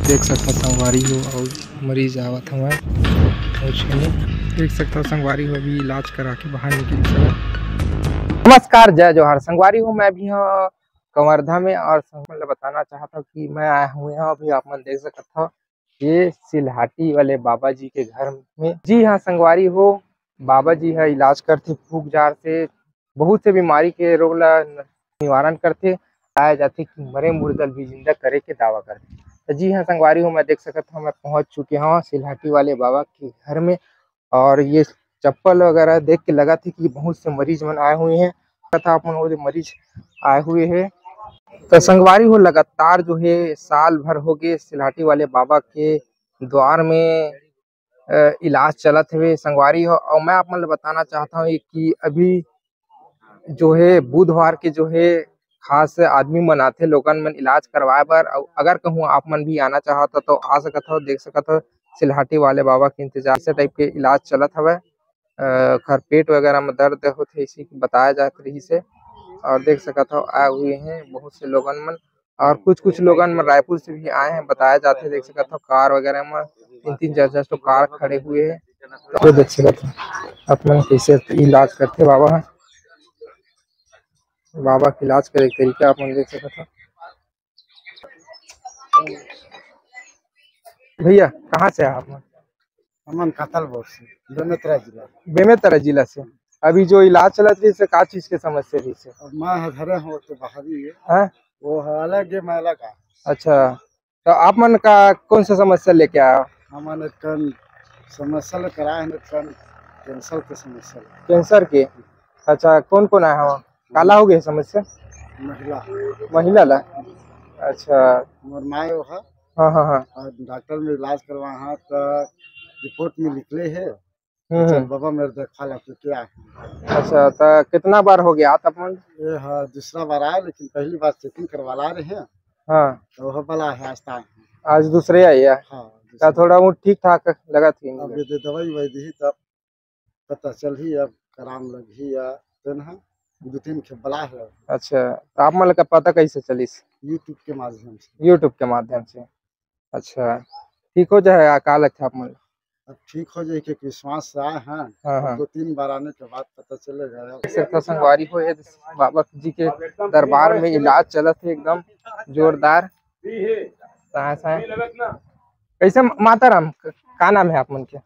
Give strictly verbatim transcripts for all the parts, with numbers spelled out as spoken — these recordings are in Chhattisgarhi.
देख सकथव संगवारी हो, अउ मरीज आवत हवय। देख सकथव संगवारी हो, अभी इलाज करा के बाहर निकल सकत। नमस्कार, जय जोहार संगवारी हो, मैं अभी ह कवर्धा में, अउ संगवारी ल बताना चाहत हव कि मैं आया हूँ यहाँ। अभी आप मन देख सकत हव, ये सिलहाटी वाले बाबा जी के घर में। जी हाँ संगवारी हो, बाबा जी ह इलाज करथे फूंक जार से, बहुत से बीमारी के रोग ला निवारण करथे। बताया जाथे कि मरे मुर्दा ल भी जिंदा करे के दावा करथे। तो जी हाँ संगवारी हो, मैं देख सकत हव, मैं पहुंच चुके हव सिलहाटी वाले बाबा के घर में, अउ ये चप्पल वगैरह देख के लगथे कि बहुत से मरीज मन आए हुए हैं। कथा अपन वो मरीज आए हुए हैं। तो संगवारी हो, लगातार जो है साल भर हो गए सिलहाटी वाले बाबा के द्वार में अ, इलाज चलत हवे संगवारी हो। अउ मैं आप मन ल बताना चाहत हव कि अभी जो है बुधवार के जो है खास आदमी मन आथे लोगन मन इलाज करवाए बर। अउ अगर कहूँ आप मन भी आना चाहत हो तो आ सकत हो, देख सकत हो सिलहाटी वाले बाबा के इंतजार, ऐसे टाइप के इलाज चलत हवय। अ, खर पेट वगैरह में दर्द होथे, इसी बताया जात रहिस हे। अउ देख सकत हो आए हुए हैं बहुत से लोगन मन, अउ कुछ कुछ लोगन मन रायपुर से भी आए हैं बताया जात हे। देख सकत हो कार वगैरह में तीन तीन चार चार ठो कार खड़े हुए हैं। तो देख सकत हो आप मन कैसे इलाज करथे बाबा ह, बाबा के इलाज करे के तरीका आप मन देख सकत हो। भैया कहाँ से आप मन? हमन कातलबोर से, बेमेतरा जिला। बेमेतरा जिला से। अभी जो इलाज चलत रहिस हे, का चीज के समस्या रहिस हे? अब मैं ह धरे हव तो बाहरी है। हाँ? वो ह अलग है, मैं अलग है। अच्छा, तो आप मन का कौन सा समस्या लेके आया? हमन एक कन समस्या लेकर आए हैं, एक कन कैंसर के समस्या ले। कैंसर के? अच्छा, कौन कौन आया हवा? काला हो गया समस्या? महिला। महिला ला? अच्छा। मोर माय वो है। हाँ, हाँ, हाँ। और डॉक्टर में इलाज करवा हाँ, तो रिपोर्ट में निकले है। हम्म, चल हम्म। बाबा मेरे देखा ला तो क्या है। अच्छा, तो कितना बार हो गया आप मन? ये हाँ, दूसरा बार आया, लेकिन पहली बार चेकिंग करवा ला रहे हैं। हाँ। तो वह बला है, आज तक। आज दूसरे आई है? हाँ, तो दूसरा। थोड़ा वो ठीक ठाक लगा थी अब मुझे। ये दे दवाई ववाई दी, तब पता चलही, अब कराम लगही या तेन ह दू तीन खेप बला है। अच्छा, तो आप मन का पता कैसे चलिस? YouTube के माध्यम से। YouTube के माध्यम से। अच्छा, ठीक हो जाए, आ, का लगता है आप मन? अब ठीक हो जाए, क्योंकि विश्वास से आए हैं। हाँ, हाँ। दो तीन बार आने के बाद पता चलेगा। सिरसा संगवारी हो, ये बाबा जी के दरबार में इलाज चलत है एकदम जोरदार। साए, साए। कैसे माता राम, का नाम है आप मन के?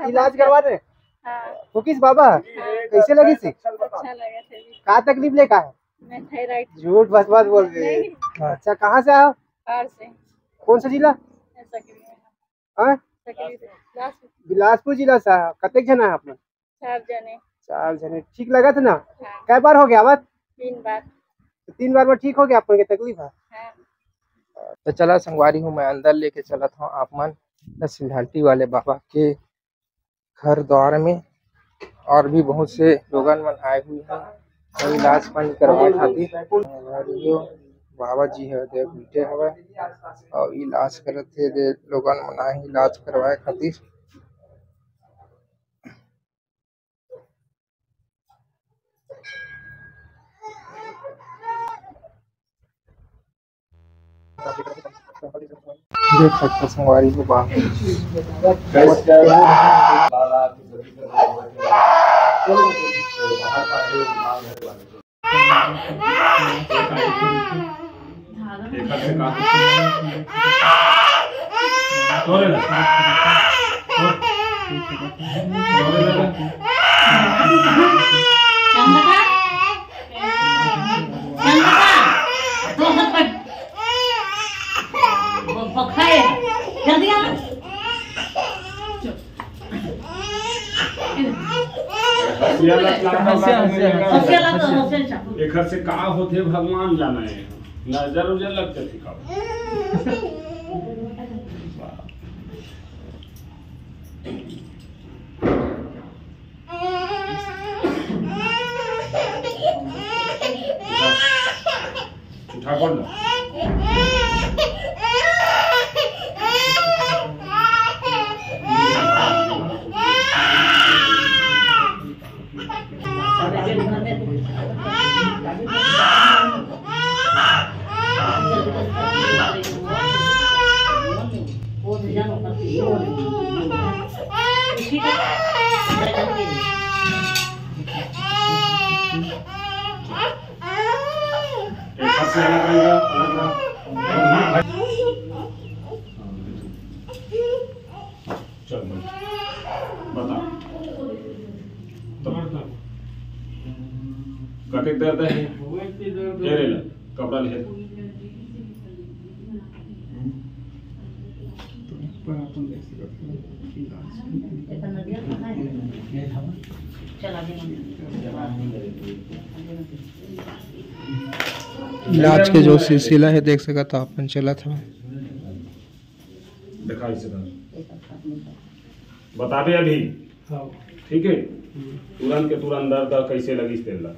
इलाज करवा दे। हाँ। फूकिस बाबा, हाँ। कैसे लगिस? अच्छा लगा था जी। का तकलीफ ले का है? मैं थायराइड। झूठ बस मत बोल रही। नहीं। हाँ। अच्छा, कहाँ से आओ? बाहर से। कौन सा जिला? ऐसा क्यों है? हाँ? ऐसा क्यों है? बिलासपुर। बिलासपुर जिला से। कतेक जना है आप मन? चार जने। चार जने। ठीक लगा था ना? हाँ। कै बार हो गया बात? तीन बार। तो तीन बार में ठीक हो गया आप मन के तकलीफ है? हाँ। तो चला संगवारी हो, मैं अंदर लेके चलत हूँ आप मन ल सिलहाटी वाले बाबा के घर द्वार में। और भी बहुत से लोगन मन आए हुए हैं अउ इलाज पानी करवाए खातिर। और यो बाबा जी ह दे बइठे हवय अउ इलाज करत हे, दे लोगन मन आए हे इलाज करवाए खातिर। देख सकते संगवारी हो बाहर। जल्दी आ। हंसिया लत लंबा हंसिया, लत हंसिया, मिलेगा। हंसिया लत, हंसिया। एकर से का होथे भगवान जाने, नजर उजर लग जथे का। उठा पड़ ना। चल भाई, बता। तो कतेक दर्द हे? ये ले ला, कपड़ा ले। इलाज के जो सिलसिला हे, देख सकत हो, अपन चलत हवय। देखा इसे तो। बताबे अभी। हाँ। ठीक है? तुरंत के तुरंत दर्द कैसे लगिस तेला।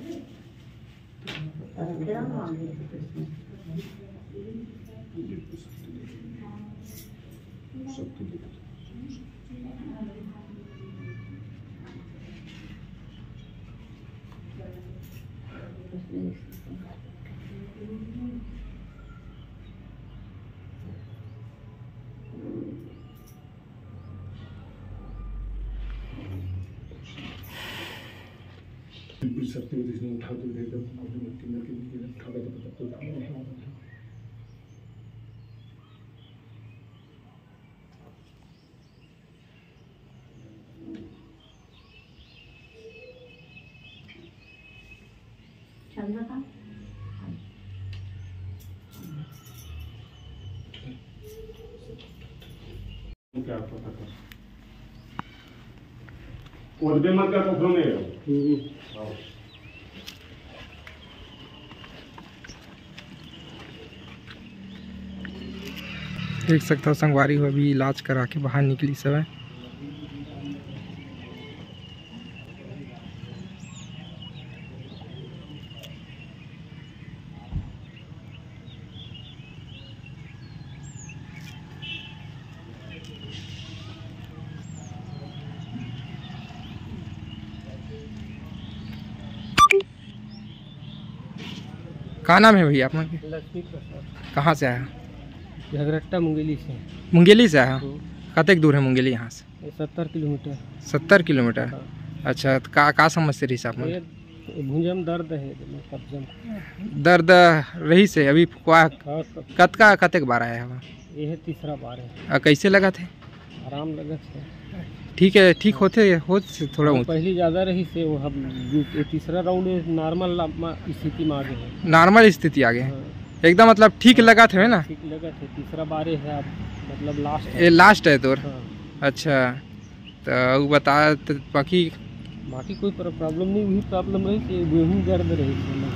बिल्कुल सत्य में जिसने उठा के दे दो, उठा के दे दो, उठा के दे दो। चल रहा। क्या पता कर। ओदबे मत कर, कखनो नहीं हो। हम्म। आओ। देख सकथव संगवारी हो, अभी इलाज करा के बाहर निकलिस हवय। का नाम हे भैया आप मन के? लक्ष्मी प्रसाद। कहाँ से आए हो? झगरट्टा मुंगेली से। मुंगेली से आए हो? हम्म। कतेक दूर हे मुंगेली यहाँ से? ये सत्तर किलोमीटर। सत्तर किलोमीटर? हाँ। अच्छा, तो का, का समस्या रहिस आप मन? ये भुजा में दर्द हे, मतलब कब्जा में। दर्द रहिस हे, अभी का, हाँ, कब- कतका, कतेक बार आए हवा? ये हे तीसरा बार हे। आ, कैसे लगत हे? आराम लगत हे। ठीक हे, ठीक होथे, हो थोड़ा हाँ, बहुत। पहली ज़्यादा रहिस हे, वो हम दू-, ये तीसरा राउंड में नॉर्मल ला-, मा-, स्थिति में आ गए हैं। नॉर्मल स्थिति आ गए हैं। हाँ। एकदम मतलब ठीक हाँ, लगत हे ना? ठीक लगत हे, तीसरा बार हे अब, मतलब लास्ट हे। ये लास्ट हे तोर? हाँ। अच्छा, तो वो बता, तो बाकी बाकी कोई प्र-, प्रॉब्लम नहीं, वही प्रॉब्लम रहिस कि वही दर्द रहिस हे ना।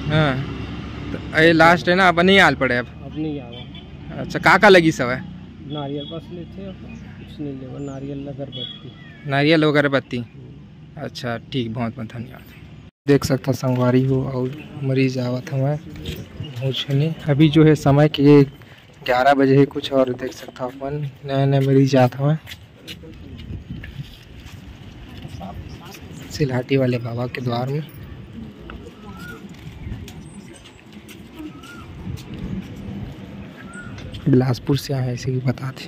हाँ, तो ये लास्ट हे ना, अब नहीं आल पड़े अब? अब नहीं आवा। अच्छा, का का लगिस हवय? नारियल बस लेथे, कुछ नहीं लेवा, नारियल अगरबत्ती। नारियल अगरबत्ती। हम्म। अच्छा, ठीक, बहुत बहुत धन्यवाद। देख सकथव संगवारी हो, अउ मरीज आवत हवय। पहुँचने अभी जो हे समय के ग्यारह बजे हे कुछ, अउ देख सकथव अपन नया नया मरीज आत हवय सिलहाटी वाले बाबा के द्वार में। बिलासपुर से आए हे, ऐसे भी बताथे।